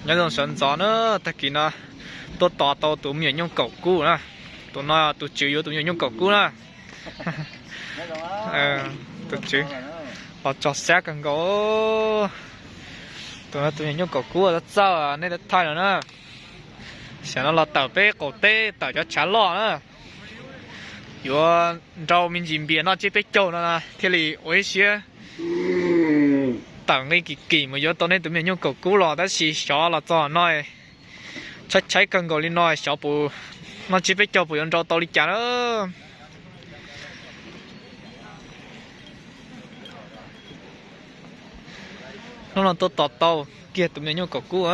Nyob zoo sawv ntxov na, tag kis no tuaj tos tau tus me nyuam nyuj kaum kub na. Tus no tus tswv yuav tus me nyuam nyuj kaum kub na. Tus tswv los tso xab kawg nkaus. Tus no tus me nyuam nyuj kaum kub txawj txawj nej tau thaij no na. Xyov no los tawm peb qaum teb tawm cov tshav loj na. Yuav nrau me ntsis npias noj tsiab peb caug no thiaj li ua ib siab tawm nqi kim kim mus yuav tau nej tus me nyuam nyuj kaum kub los, tab sis xyov los txog no tshaib tshaib kawg nkaus li no, xyov puas noj tsiab peb caug puas yuav nrau tau li cas na. Hnub no tuaj tos tau kiag tus me nyuam nyuj kaum kub.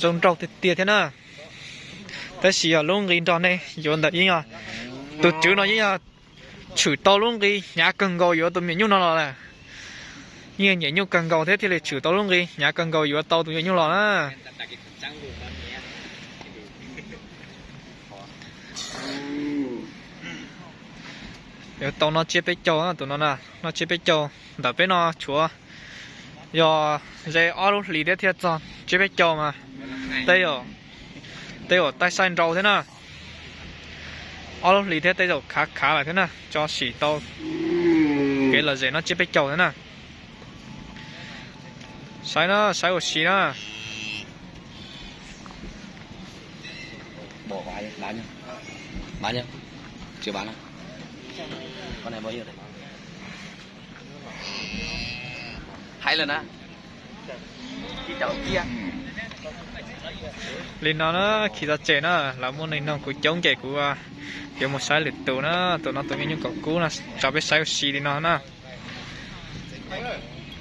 Zoo nraug tiag tiag thiab na. Tab sis yog lub nqi nrog nej yuav ntawd yeej yog, tus tswv no yeej yog tshwm tau lub nqi hnyav kawg nkaus yuav tus me nyuam nyuj no los lawm. Yeej yog nyiam nyuj kawg nkaus thiab thiaj li tshwm tau lub nqi hnyav kawg nkaus yuav tau tus me nyuam nyuj los na. Yuav tau noj tsiab peb caug tus no na, noj tsiab peb caug. Ntawm peb no tshuav yog ze ob lub hlis thiab thiaj txog tsiab peb caug mas tej zaum, tej zaum taij saib nrau thiab na. Ob lub hlis thiab tej zaum khav khav lawm thiab na, tso sim tau kev lom zem noj tsiab peb caug thiab na. Saib na, saib ua si na. Li no na, khi txog tsev na, lawv muaj neeg nug kuv coob ces kuv yuav mus saib lwm tus na, tus no tus me nyuam nyuj kaum kub no, tso peb saib ua si li no na.